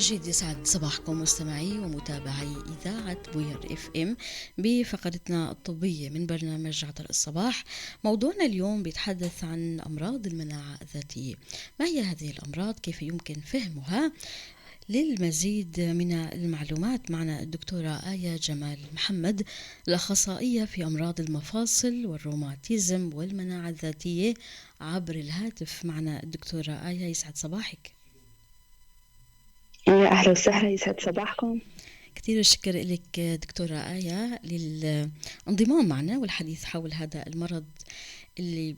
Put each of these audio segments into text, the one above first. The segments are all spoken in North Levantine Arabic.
جديد يسعد صباحكم مستمعي ومتابعي إذاعة بوير FM بفقرتنا الطبية من برنامج عطر الصباح. موضوعنا اليوم بيتحدث عن أمراض المناعة الذاتية. ما هي هذه الأمراض؟ كيف يمكن فهمها؟ للمزيد من المعلومات معنا الدكتورة آية جمال محمد، الأخصائية في أمراض المفاصل والروماتيزم والمناعة الذاتية، عبر الهاتف. معنا الدكتورة آية، يسعد صباحك. يا أهلا وسهلا، يسعد صباحكم. كثير الشكر لك دكتورة آية للانضمام معنا والحديث حول هذا المرض اللي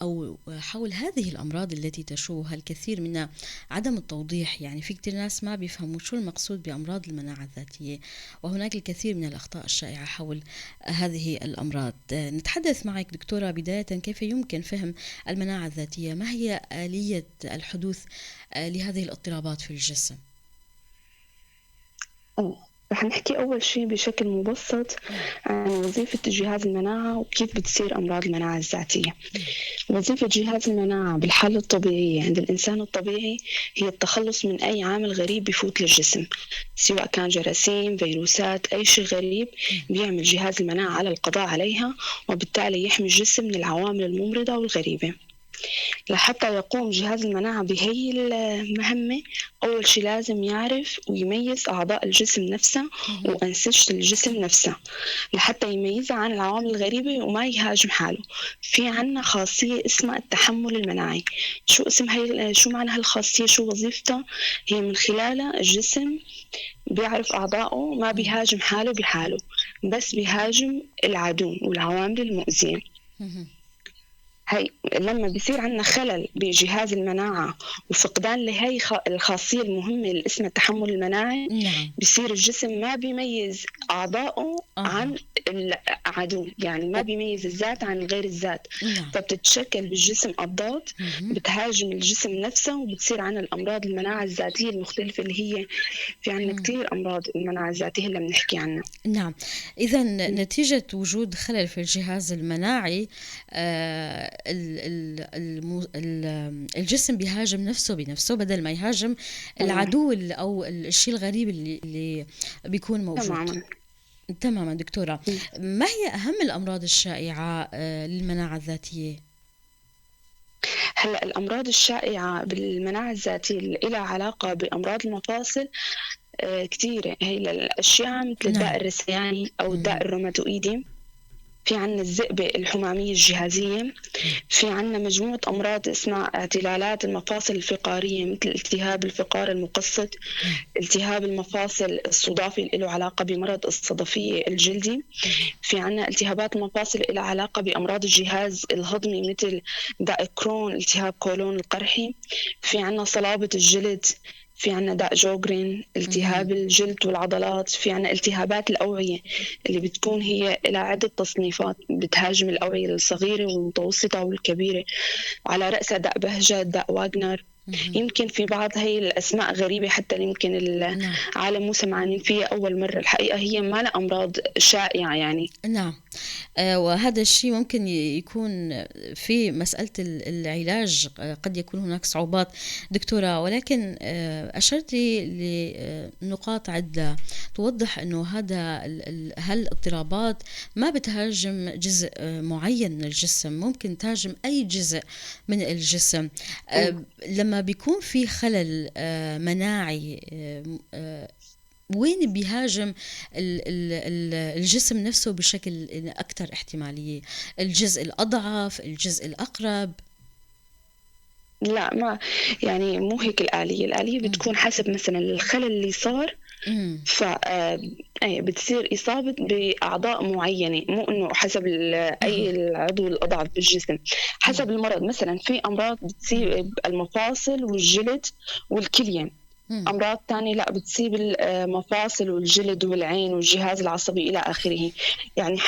أو حول هذه الأمراض التي تشوبها الكثير من عدم التوضيح. يعني في كثير ناس ما بيفهموا شو المقصود بأمراض المناعة الذاتية، وهناك الكثير من الأخطاء الشائعة حول هذه الأمراض. نتحدث معك دكتورة بداية، كيف يمكن فهم المناعة الذاتية؟ ما هي آلية الحدوث لهذه الاضطرابات في الجسم؟ رح نحكي أول شيء بشكل مبسط عن وظيفة جهاز المناعة وكيف بتصير أمراض المناعة الذاتية. وظيفة جهاز المناعة بالحالة الطبيعية عند الإنسان الطبيعي هي التخلص من أي عامل غريب بفوت للجسم، سواء كان جراثيم، فيروسات، أي شيء غريب بيعمل جهاز المناعة على القضاء عليها، وبالتالي يحمي الجسم من العوامل الممرضة والغريبة. لحتى يقوم جهاز المناعة بهي المهمة، أول شيء لازم يعرف ويميز أعضاء الجسم نفسها وأنسجة الجسم نفسها لحتى يميزها عن العوامل الغريبة وما يهاجم حاله. في عنا خاصية اسمها التحمل المناعي. شو اسم هي، شو معنى هالخاصية، شو وظيفتها؟ هي من خلالها الجسم بيعرف أعضائه، ما بيهاجم حاله بحاله، بس بيهاجم العدو والعوامل المؤذية. هاي لما بيصير عندنا خلل بجهاز المناعة وفقدان لهي الخاصية المهمة اللي اسمها التحمل المناعي، بيصير الجسم ما بيميز أعضائه عن العدو، يعني ما بيميز الذات عن غير الذات. فبتتشكل بالجسم أضداد بتهاجم الجسم نفسه، وبتصير عندنا الأمراض المناعة الذاتية المختلفة اللي هي في عندنا كثير أمراض المناعة الذاتية اللي بنحكي عنها. نعم، إذا نتيجة وجود خلل في الجهاز المناعي الجسم بيهاجم نفسه بنفسه بدل ما يهاجم العدو أو الشيء الغريب اللي بيكون موجود. تماما دكتورة. ما هي أهم الأمراض الشائعة للمناعة الذاتية؟ هلأ الأمراض الشائعة بالمناعة الذاتية اللي لها علاقة بأمراض المفاصل كثيرة. هي الأشياء مثل الداء الرثياني أو الداء الروماتويدي، في عنا الذئبة الحمامية الجهازية، في عنا مجموعة أمراض اسمها اعتلالات المفاصل الفقارية مثل التهاب الفقار المقسط، التهاب المفاصل الصدافي اللي له علاقة بمرض الصدفية الجلدي، في عنا التهابات المفاصل اللي لها علاقة بأمراض الجهاز الهضمي مثل داء كرون، التهاب كولون القرحي، في عنا صلابة الجلد، في عنا داء جوجرين، التهاب الجلد والعضلات، في عنا التهابات الأوعية اللي بتكون هي لها عدة تصنيفات، بتهاجم الأوعية الصغيرة والمتوسطة والكبيرة، وعلى رأسها داء بهجت، داء واغنر. يمكن في بعض هي الأسماء غريبة حتى يمكن العالم مو سمعانين فيها أول مرة. الحقيقة هي ما لها أمراض شائعة يعني. نعم، وهذا الشيء ممكن يكون في مسألة العلاج قد يكون هناك صعوبات دكتورة، ولكن أشرت لنقاط عدة توضح أنه هذا هالاضطرابات ما بتهاجم جزء معين من الجسم، ممكن تهاجم أي جزء من الجسم. لما بيكون في خلل مناعي وين بيهاجم الجسم نفسه بشكل أكثر احتمالية؟ الجزء الأضعف، الجزء الأقرب؟ لا، ما يعني مو هيك الآلية. الآلية بتكون حسب مثلا الخلل اللي صار، ف بتصير إصابة بأعضاء معينة، مو إنه حسب أي العضو الأضعف بالجسم، حسب المرض. مثلا في أمراض بتصيب المفاصل والجلد والكلية، أمراض تانية لا بتصيب المفاصل والجلد والعين والجهاز العصبي إلى آخره. يعني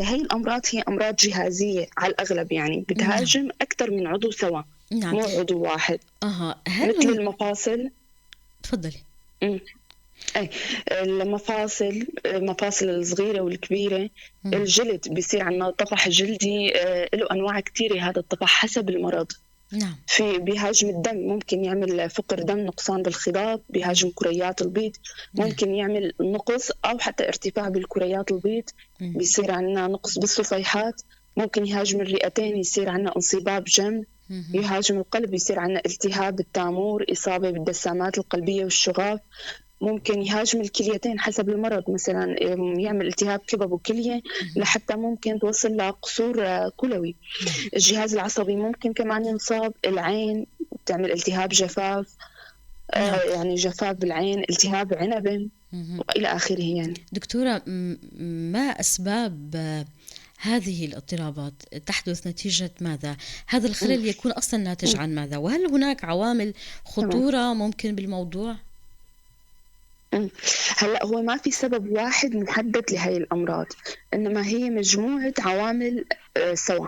هاي الأمراض هي أمراض جهازية على الأغلب، يعني بتهاجم أكثر من عضو سوا، مو عضو واحد. مثل المفاصل. تفضلي. أي المفاصل، المفاصل الصغيرة والكبيرة، الجلد بيصير عندنا طفح جلدي، له أنواع كثيرة هذا الطفح حسب المرض. نعم. في بيهاجم الدم، ممكن يعمل فقر دم، نقصان بالخضاب، بيهاجم كريات البيض، ممكن يعمل نقص أو حتى ارتفاع بالكريات البيض، بيصير عندنا نقص بالصفيحات، ممكن يهاجم الرئتين يصير عندنا انصباب جم، يهاجم القلب يصير عندنا التهاب التامور، إصابة بالدسامات القلبية والشغاف، ممكن يهاجم الكليتين حسب المرض، مثلا يعمل التهاب كبد وكلية لحتى ممكن توصل لقصور كلوي. الجهاز العصبي ممكن كمان ينصاب، العين بتعمل التهاب جفاف، يعني جفاف بالعين، التهاب عنبة وإلى آخره. يعني دكتورة، ما أسباب هذه الاضطرابات؟ تحدث نتيجة ماذا؟ هذا الخلل يكون أصلا ناتج عن ماذا؟ وهل هناك عوامل خطورة ممكن بالموضوع؟ هلا هو ما في سبب واحد محدد لهي الأمراض، إنما هي مجموعة عوامل سوا.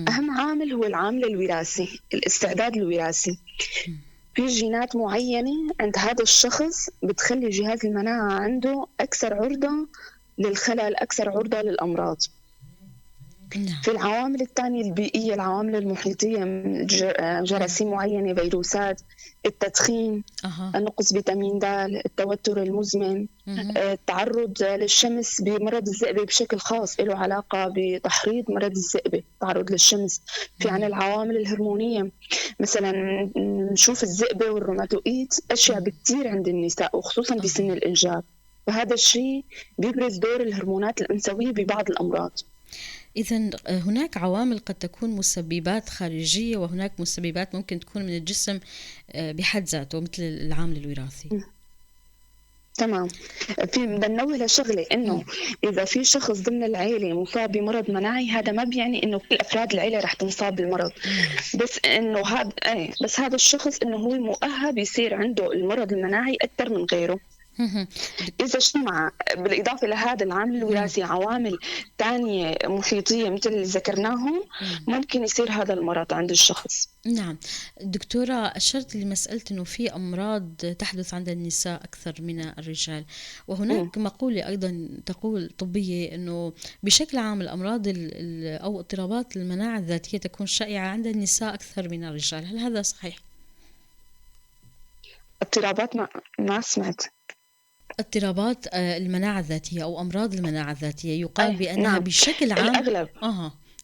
أهم عامل هو العامل الوراثي، الاستعداد الوراثي. في جينات معينة عند هذا الشخص بتخلي جهاز المناعة عنده أكثر عرضة للخلل، أكثر عرضة للأمراض. في العوامل الثانية البيئية، العوامل المحيطية، جراثيم معينة، فيروسات، التدخين، النقص فيتامين د، التوتر المزمن، التعرض للشمس بمرض الذئبة بشكل خاص له علاقة بتحريض مرض الذئبة، التعرض للشمس. في عنا العوامل الهرمونية، مثلا نشوف الذئبة والروماتويد أشياء بكثير عند النساء وخصوصا بسن الإنجاب، فهذا الشيء بيبرز دور الهرمونات الأنثوية ببعض الأمراض. إذا هناك عوامل قد تكون مسببات خارجية، وهناك مسببات ممكن تكون من الجسم بحد ذاته مثل العامل الوراثي. تمام. في بدنا ننوه لشغلة، إنه إذا في شخص ضمن العيلة مصاب بمرض مناعي، هذا ما بيعني إنه كل أفراد العيلة رح تنصاب بالمرض، بس إنه هذا بس هذا الشخص إنه هو مؤهل يصير عنده المرض المناعي أكثر من غيره. إذا اجتمع بالإضافة لهذا العامل الوراثي عوامل ثانية محيطية مثل اللي ذكرناهم، ممكن يصير هذا المرض عند الشخص. نعم دكتورة، أشرت لمسألة أنه في أمراض تحدث عند النساء أكثر من الرجال، وهناك مقولة أيضا تقول طبية أنه بشكل عام الأمراض أو اضطرابات المناعة الذاتية تكون شائعة عند النساء أكثر من الرجال، هل هذا صحيح؟ اضطرابات ما سمعت. اضطرابات المناعة الذاتية أو أمراض المناعة الذاتية يقال بأنها نعم. بشكل عام الأغلب.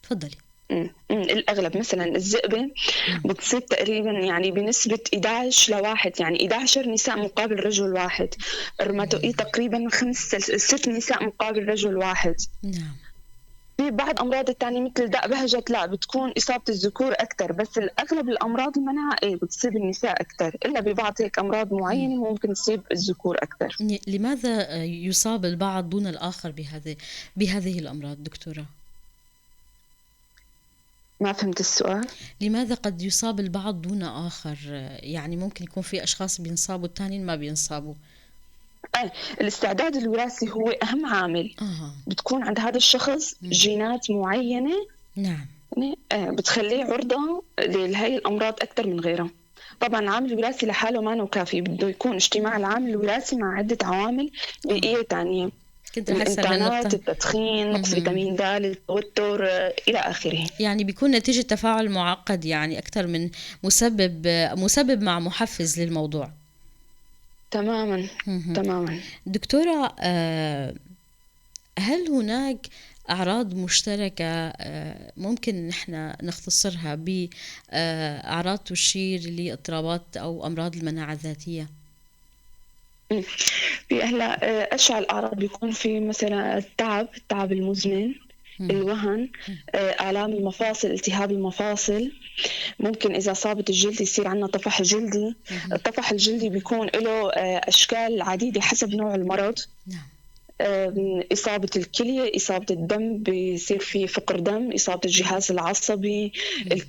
تفضلي. الأغلب مثلا الذئبة بتصيب تقريبا يعني بنسبة 11 لواحد، يعني 11 نساء مقابل رجل واحد. الروماتويد تقريبا 5-6 نساء مقابل رجل واحد. نعم. في بعض أمراض الثانية مثل داء بهجت لا بتكون إصابة الذكور أكثر، بس الأغلب الأمراض المناعة بتصيب النساء أكثر، إلا ببعض هيك أمراض معينة ممكن تصيب الذكور أكثر. لماذا يصاب البعض دون الآخر بهذه الأمراض دكتورة؟ ما فهمت السؤال. لماذا قد يصاب البعض دون آخر؟ يعني ممكن يكون في أشخاص بينصابوا الثانيين ما بينصابوا. الاستعداد الوراثي هو أهم عامل. بتكون عند هذا الشخص جينات معينة. نعم. بتخليه عرضة لهي الأمراض أكثر من غيرها. طبعا العامل الوراثي لحاله ما هو كافي، بده يكون اجتماع العامل الوراثي مع عدة عوامل بيئية تانية. كنت رح أسأل عن الإنتانات، النقطة. التدخين، نقص فيتامين د، التوتر، إلى آخره. يعني بيكون نتيجة تفاعل معقد، يعني أكثر من مسبب مع محفز للموضوع. تماما. دكتورة، هل هناك أعراض مشتركة ممكن نحن نختصرها ب أعراض تشير لاضطرابات أو أمراض المناعة الذاتية؟ في هلا أشيع الأعراض بيكون في مثلا التعب المزمن، الوهن، آلام المفاصل، التهاب المفاصل. ممكن إذا صابت الجلد يصير عندنا طفح جلدي. الطفح الجلدي بيكون له أشكال عديدة حسب نوع المرض. إصابة الكلية، إصابة الدم بيصير في فقر دم، إصابة الجهاز العصبي،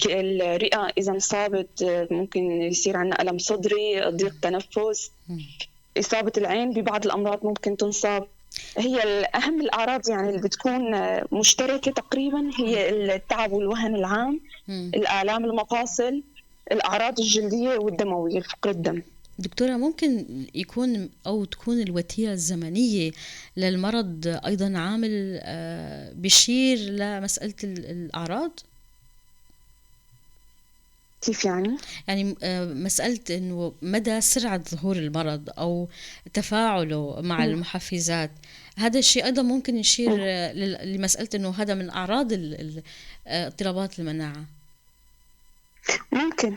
الرئة إذا انصابت، ممكن يصير عندنا ألم صدري، ضيق تنفس. إصابة العين ببعض الأمراض ممكن تنصاب. هي الأهم الأعراض اللي بتكون مشتركة تقريبا هي التعب والوهن العام، الآلام المفاصل، الأعراض الجلدية والدموية، فقر الدم. دكتورة، ممكن يكون أو تكون الوتيرة الزمنية للمرض أيضا عامل بيشير لمسألة الأعراض؟ كيف يعني؟ يعني مسألة إنه مدى سرعة ظهور المرض أو تفاعله مع المحفزات، هذا الشيء أيضا ممكن يشير لمسألة إنه هذا من أعراض اضطرابات المناعة. ممكن.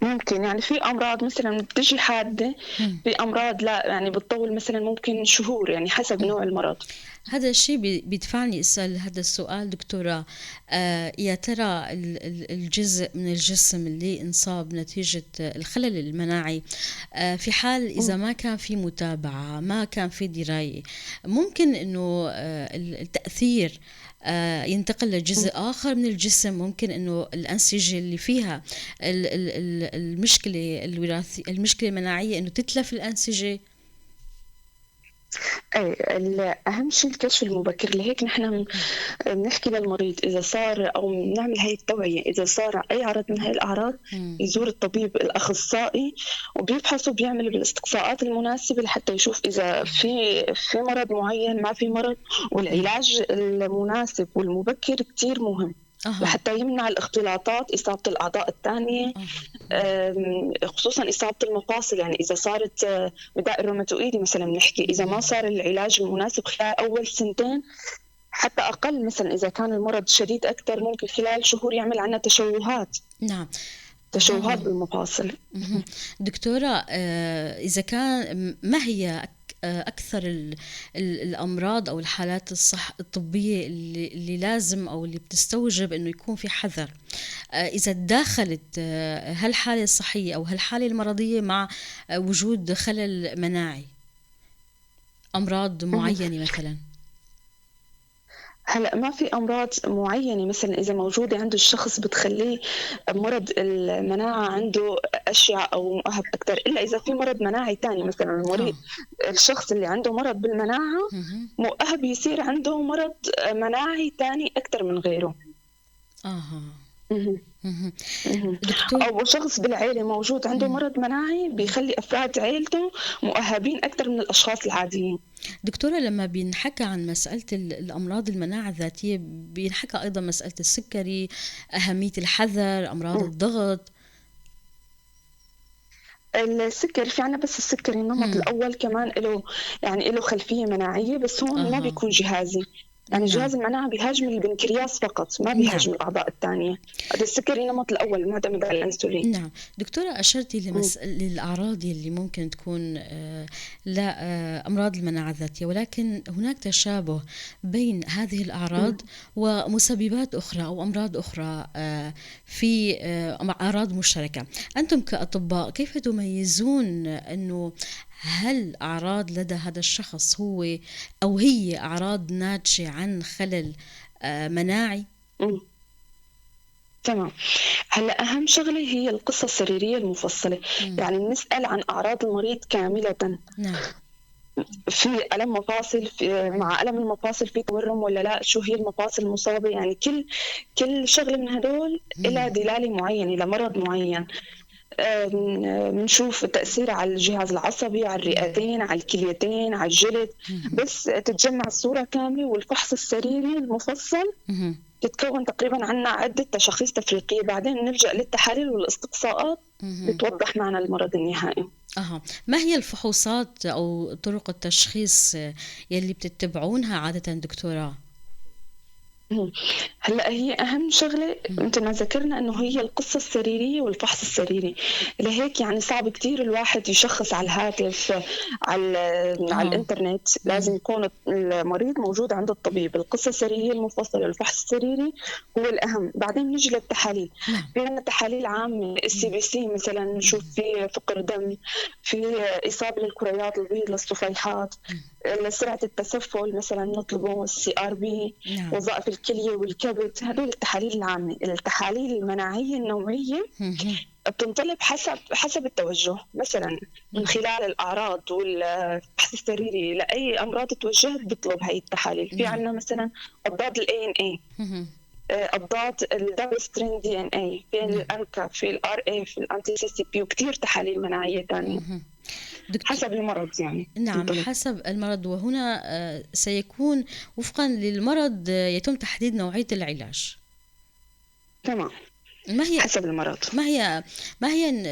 ممكن، يعني في أمراض مثلا بتجي حادة، في أمراض لا يعني بتطول مثلا ممكن شهور، يعني حسب نوع المرض. هذا الشيء بيدفعني أسأل هذا السؤال دكتورة، يا ترى الجزء من الجسم اللي انصاب نتيجة الخلل المناعي، في حال إذا ما كان في متابعة، ما كان في دراية، ممكن إنه التأثير ينتقل لجزء آخر من الجسم؟ ممكن إنه الأنسجة اللي فيها المشكلة الوراثية، المشكلة المناعية، إنه تتلف الأنسجة؟ ايه، أهم شيء الكشف المبكر. لهيك نحن بنحكي للمريض إذا صار، أو بنعمل هاي التوعية، إذا صار أي عرض من هاي الأعراض يزور الطبيب الأخصائي وبيفحصه وبيعمل بالاستقصاءات المناسبة لحتى يشوف إذا في مرض معين، ما في مرض، والعلاج المناسب والمبكر كتير مهم. لحتى يمنع الاختلاطات، إصابة الأعضاء الثانية، خصوصاً إصابة المفاصل. يعني إذا صارت بداء الروماتويدي مثلاً، بنحكي إذا ما صار العلاج المناسب خلال أول سنتين حتى أقل، مثلاً إذا كان المرض شديد أكثر ممكن خلال شهور يعمل عنا تشوهات. تشوهات بالمفاصل. دكتورة، إذا كان ما هي أكثر الأمراض أو الحالات الطبية اللي لازم أو اللي بتستوجب إنه يكون في حذر، إذا تداخلت هالحالة الصحية أو هالحالة المرضية مع وجود خلل مناعي، أمراض معينة مثلا؟ هلا ما في أمراض معينة مثلا إذا موجودة عند الشخص بتخليه مرض المناعة عنده أشياء أو مؤهب أكثر، إلا إذا في مرض مناعي تاني. مثلا المريض الشخص اللي عنده مرض بالمناعة مؤهب يصير عنده مرض مناعي تاني أكثر من غيره. دكتور. أو شخص بالعيلة موجود عنده مرض مناعي بيخلي أفراد عيلته مؤهبين أكثر من الأشخاص العاديين. دكتورة، لما بينحكى عن مسألة الأمراض المناعة الذاتية بينحكى أيضا مسألة السكري، أهمية الحذر، أمراض الضغط. السكري في عنا، بس السكري النمط الأول كمان له خلفية مناعية، بس هون ما بيكون جهازي. جهاز المناعة بيهاجم البنكرياس فقط، ما بيهاجم الأعضاء الثانية. هذا السكري النمط الأول معتمد على الأنسولين. دكتورة، أشرتي للأعراض اللي ممكن تكون لا أمراض المناعة الذاتية، ولكن هناك تشابه بين هذه الأعراض ومسببات أخرى أو أمراض أخرى في أعراض مشتركة. أنتم كأطباء كيف تميزون أنه هل أعراض لدى هذا الشخص هو أو هي أعراض ناتجة عن خلل مناعي؟ تمام. هلأ أهم شغلة هي القصة السريرية المفصلة. بنسأل عن أعراض المريض كاملة. في ألم مفاصل، مع ألم المفاصل في تورم ولا لا، شو هي المفاصل المصابة، كل شغلة من هدول إلها دلالة معينة لمرض معين. بنشوف تأثير على الجهاز العصبي، على الرئتين، على الكليتين، على الجلد. بس تتجمع الصورة كاملة والفحص السريري المفصل تتكون تقريباً عنا عدة تشاخيص تفريقية، بعدين نلجأ للتحاليل والاستقصاءات لتوضح معنا المرض النهائي. ما هي الفحوصات أو طرق التشخيص يلي بتتبعونها عادة دكتورة؟ هلأ هي أهم شغلة مثل ما ذكرنا إنه هي القصة السريرية والفحص السريري، لهيك صعب كتير الواحد يشخص على الهاتف، على الإنترنت. لازم يكون المريض موجود عند الطبيب. القصة السريرية المفصلة والفحص السريري هو الأهم. بعدين نيجي للتحاليل. في عندنا تحاليل عامة، السي بي سي مثلاً، نشوف في فقر دم، في إصابة للكريات البيض، للصفيحات، سرعة التسفل مثلاً نطلبه، السي ار بي، وظائف الكلية والكبد. هدول التحاليل العامة. التحاليل المناعية النوعية بتنطلب حسب التوجه، مثلاً من خلال الأعراض والفحص السريري لأي أمراض توجهت بطلب هاي التحاليل. في عندنا مثلاً أضداد ال إيه إن إيه، أضداد ال double strand دي إن إيه، في الأنكا، في ال آر إيه، في ال anti سي سي بي، وكتير تحاليل مناعية تانية. دكتور، حسب المرض يعني. نعم، حسب المرض. وهنا سيكون وفقا للمرض يتم تحديد نوعية العلاج. ما هي حسب المرض. ما هي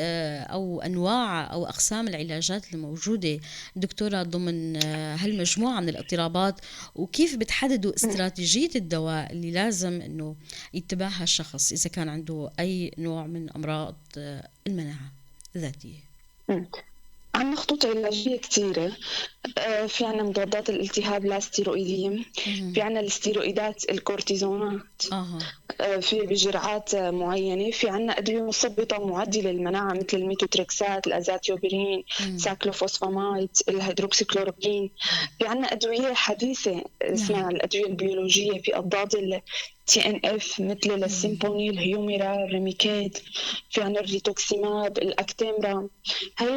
أو أنواع أو أقسام العلاجات الموجودة دكتورة ضمن هالمجموعة من الاضطرابات، وكيف بتحددوا استراتيجية الدواء اللي لازم إنه يتبعها الشخص إذا كان عنده أي نوع من أمراض المناعة الذاتية؟ عندنا خطوط علاجية كثيرة. في عندنا مضادات الالتهاب لا ستيرويدية، في عندنا الستيرويدات، الكورتيزونات، في بجرعات معينة، في عندنا أدوية مثبطة معدلة للمناعة مثل الميتوتريكسات، ال azathioprine، cyclophosphamide، الهيدروكسيكلوروكين. في عندنا أدوية حديثة اسمها الأدوية البيولوجية، في أضداد ال TNF مثل السيمبوني، الهيوميرا، الريميكيد، في عندنا ال rituximab، الاكتيمرا. هاي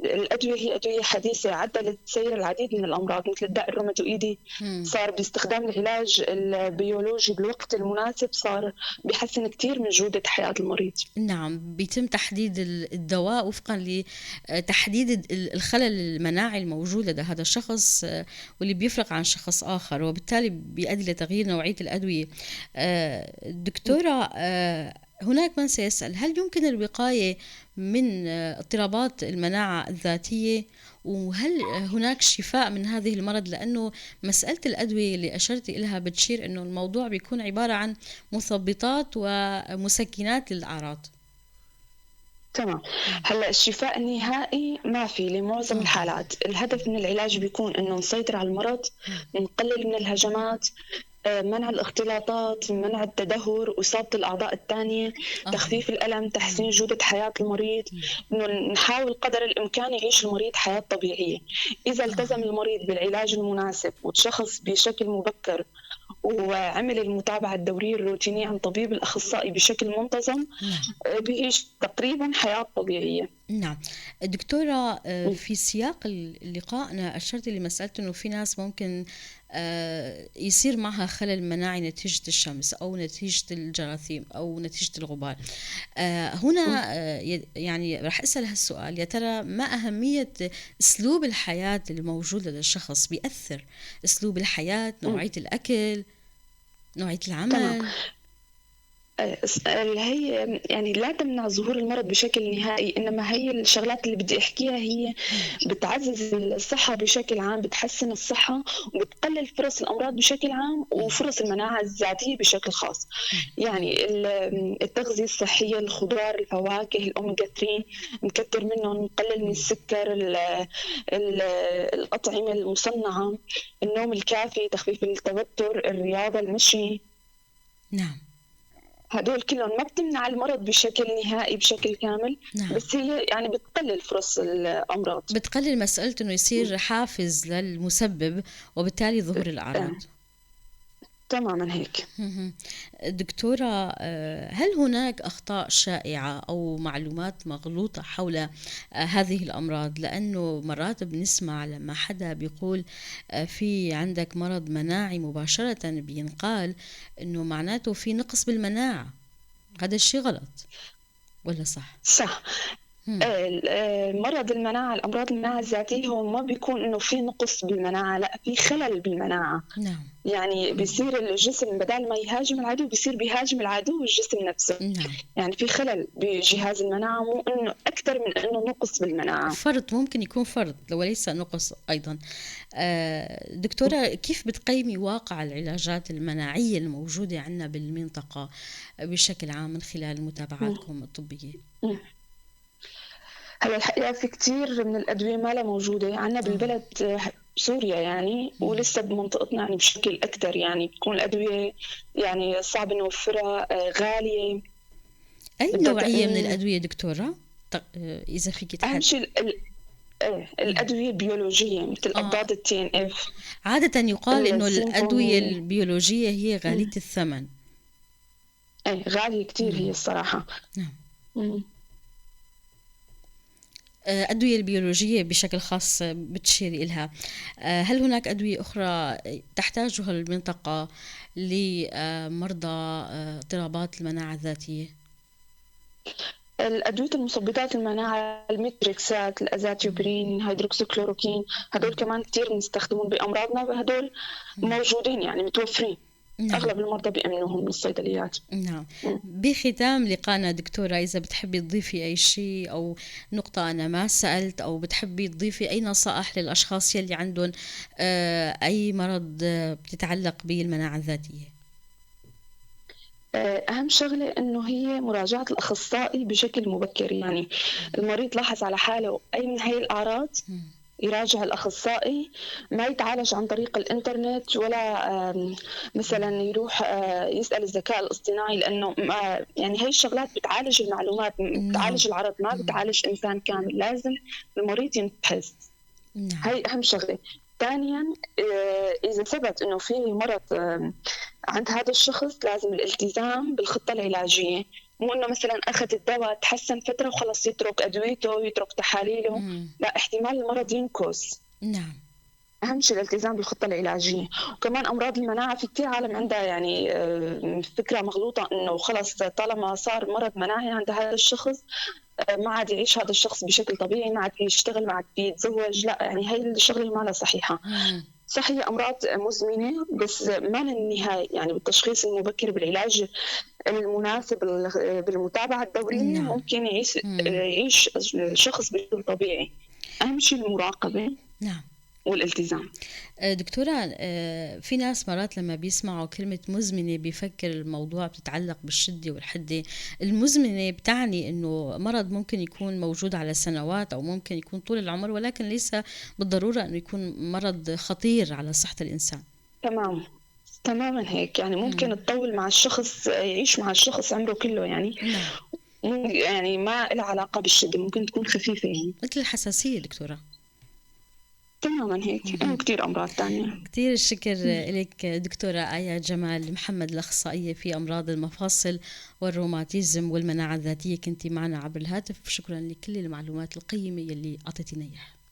الادوية هي ادوية حديثه عدلت سير العديد من الامراض مثل الداء الروماتويدي. صار باستخدام العلاج البيولوجي بالوقت المناسب صار بيحسن كثير من جوده حياة المريض. نعم، بيتم تحديد الدواء وفقا لتحديد الخلل المناعي الموجود لدى هذا الشخص واللي بيفرق عن شخص آخر، وبالتالي بيؤدي لتغيير نوعية الأدوية. دكتورة، هناك من سيسأل: هل يمكن الوقاية من اضطرابات المناعة الذاتية؟ وهل هناك شفاء من هذه المرض؟ لأنه مسألة الأدوية اللي أشرت إلها بتشير أنه الموضوع بيكون عبارة عن مثبطات ومسكنات للأعراض. تمام، هلا الشفاء النهائي ما في لمعظم الحالات. الهدف من العلاج بيكون انه نسيطر على المرض، نقلل من الهجمات، منع الاختلاطات، منع التدهور وإصابة الأعضاء الثانية، تخفيف الألم، تحسين جودة حياة المريض، إنه نحاول قدر الإمكان يعيش المريض حياة طبيعية. إذا التزم المريض بالعلاج المناسب وتشخص بشكل مبكر وعمل المتابعة الدورية الروتينية عند طبيب الأخصائي بشكل منتظم، بيعيش تقريبا حياة طبيعية. نعم دكتورة، في سياق لقائنا أشرت لمسألة أنه في ناس ممكن يصير معها خلل مناعي نتيجة الشمس أو نتيجة الجراثيم أو نتيجة الغبار. هنا يعني رح أسأل هالسؤال: يا ترى ما أهمية أسلوب الحياة الموجود لدى الشخص؟ بيأثر أسلوب الحياة، نوعية الأكل، نوعية العمل؟ تمام. اللي هي يعني لا تمنع ظهور المرض بشكل نهائي، انما هي الشغلات اللي بدي احكيها هي بتعزز الصحة بشكل عام، بتحسن الصحة وبتقلل فرص الامراض بشكل عام وفرص المناعة الذاتية بشكل خاص. يعني التغذية الصحيه، الخضار، الفواكه، الاوميجا 3 نكتر منهم، نقلل من السكر، ال الاطعمة المصنعه، النوم الكافي، تخفيف التوتر، الرياضه، المشي. هدول كلهم ما بتمنع المرض بشكل نهائي، بشكل كامل، بس هي يعني بتقلل فرص الامراض. بتقلل مسألة انه يصير حافز للمسبب وبالتالي ظهور الأعراض. تماما هيك. دكتورة، هل هناك أخطاء شائعة أو معلومات مغلوطة حول هذه الأمراض؟ لأنه مرات بنسمع لما حدا بيقول في عندك مرض مناعي، مباشرة بينقال أنه معناته في نقص بالمناعة. هذا الشيء غلط ولا صح؟ صح. مرض المناعة، الأمراض المناعة الذاتية هو ما بيكون إنه في نقص بالمناعة، لا، في خلل بالمناعة. يعني بيصير الجسم بدل ما يهاجم العدو بيصير بيهاجم العدو الجسم نفسه. يعني في خلل بجهاز المناعة، مو إنه أكثر من إنه نقص بالمناعة. فرط، ممكن يكون فرط وليس نقص أيضا. دكتورة، كيف بتقيمي واقع العلاجات المناعية الموجودة عندنا بالمنطقة بشكل عام من خلال متابعاتكم الطبية؟ هلا الحقيقة في كثير من الأدوية ما لها موجودة عندنا بالبلد، سوريا يعني، ولسه بمنطقتنا يعني بشكل أكثر، يعني بتكون الأدوية يعني صعب نوفرها، غالية. أي بدها نوعية من تأمين. الأدوية دكتورة؟ إذا فيك أهم تحدد. شيء الأدوية البيولوجية مثل أضداد ال TNF. عادة يقال إنه السيمفوني. الأدوية البيولوجية هي غالية الثمن. إيه، غالية كثير هي الصراحة. أدوية البيولوجية بشكل خاص بتشيري إلها، هل هناك أدوية أخرى تحتاجها المنطقة لمرضى اضطرابات المناعة الذاتية؟ الأدوية المثبطات المناعة، الميتريكسات، ال azathioprine، hydroxychloroquine، هدول كمان كثير بنستخدمهم بأمراضنا، هدول موجودين يعني متوفرين. نعم. أغلب المرضى بيأمنوهم من الصيدليات. نعم. بختام لقائنا دكتورة، إذا بتحبي تضيفي أي شيء أو نقطة أنا ما سألت، أو بتحبي تضيفي أي نصائح للأشخاص يلي عندهم أي مرض بتتعلق بالمناعة الذاتية. أهم شغلة إنه هي مراجعة الأخصائي بشكل مبكر، يعني المريض لاحظ على حاله أي من هاي الأعراض يراجع الأخصائي، ما يتعالج عن طريق الإنترنت ولا مثلاً يروح يسأل الذكاء الاصطناعي، لأنه ما، يعني هاي الشغلات بتعالج المعلومات، بتعالج العرض، ما بتعالج إنسان كامل. لازم المريض ينبحث. هاي أهم شغلة. ثانياً، إذا ثبت إنه في مرض عند هذا الشخص لازم الالتزام بالخطة العلاجية، مو إنه مثلاً أخذ الدواء تحسن فترة وخلص يترك أدويته ويترك تحاليله. لا، احتمال المرض ينكس. أهم شيء الالتزام بالخطة العلاجية. وكمان أمراض المناعة في كتير عالم عندها فكرة مغلوطة إنه خلص طالما صار مرض مناعي عند هذا الشخص، ما عاد يعيش هذا الشخص بشكل طبيعي، ما عاد يشتغل، ما عاد يتزوج. لا، هاي الشغلة ما لها صحيحة. صح هي أمراض مزمنة بس ما للنهاية، بالتشخيص المبكر، بالعلاج المناسب، بالمتابعة الدورية، ممكن يعيش الشخص بشكل طبيعي. أهم شيء المراقبة. والالتزام. دكتورة، في ناس مرات لما بيسمعوا كلمة مزمنة بيفكر الموضوع بتتعلق بالشدة والحدة. المزمنة بتعني إنه مرض ممكن يكون موجود على سنوات أو ممكن يكون طول العمر، ولكن ليس بالضرورة إنه يكون مرض خطير على صحة الإنسان. تماما هيك، ممكن تطول مع الشخص، يعيش مع الشخص عمره كله. ما لها علاقة بالشدة، ممكن تكون خفيفة. مثل الحساسية دكتورة. تماما هيك. كتير أمراض تانية. كتير الشكر لك دكتورة آية جمال محمد، الأخصائية في أمراض المفاصل والروماتيزم والمناعة الذاتية، كنتي معنا عبر الهاتف. شكرا لكل المعلومات القيمة يلي أعطيتينا إياها.